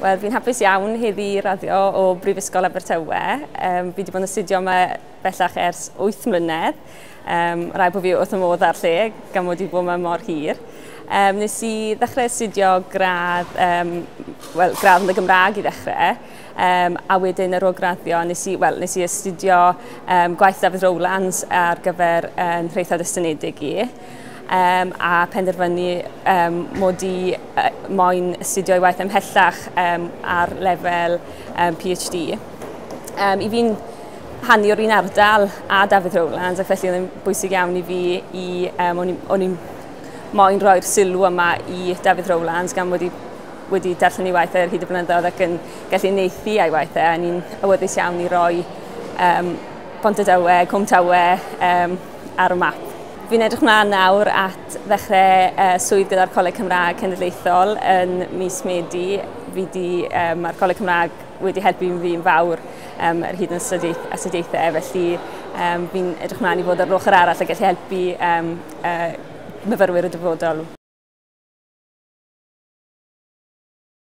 Wel, fi'n hapus iawn heddi raddio o Brifysgol Abertawe. Fi wedi bod yn astudio yma bellach ers 8 mlynedd. Rhaid bod fi wrth y modd ar lle, gan mod i bod yma mor hir. Nes i ddechrau astudio gradd, wel, gradd yn y Gymraeg i ddechrau, a wedyn ar ôl graddio nes i astudio gwaith Dafydd Rowlands ar gyfer nhraethawd estynedig i. A penderfynu mod i moyn astudio ei waith ymhellach ar lefel PhD. I fi'n hanu o'r un ardal a Dafydd Rowlands, ac felly oedd yn bwysig iawn i fi i, o'n i'n moyn roi'r sylw yma i Dafydd Rowlands, gan mod i wedi darllen ei waith ar hyd y blynyddoedd ac yn gallu uniaethu â'i waith e, a ni'n awyddus iawn i roi Pontardawe, Cwm Tawe ar y map. Fi'n edrych mlaen nawr at ddechrau swydd gyda'r Coleg Cymraeg Cenedlaethol yn mis Medi. Mae'r Coleg Cymraeg wedi helpu fi'n fawr ar hyd yn astudiaethau, felly fi'n edrych mlaen i fod ar ochr arall a gallu helpu myfyrwyr y dyfodol.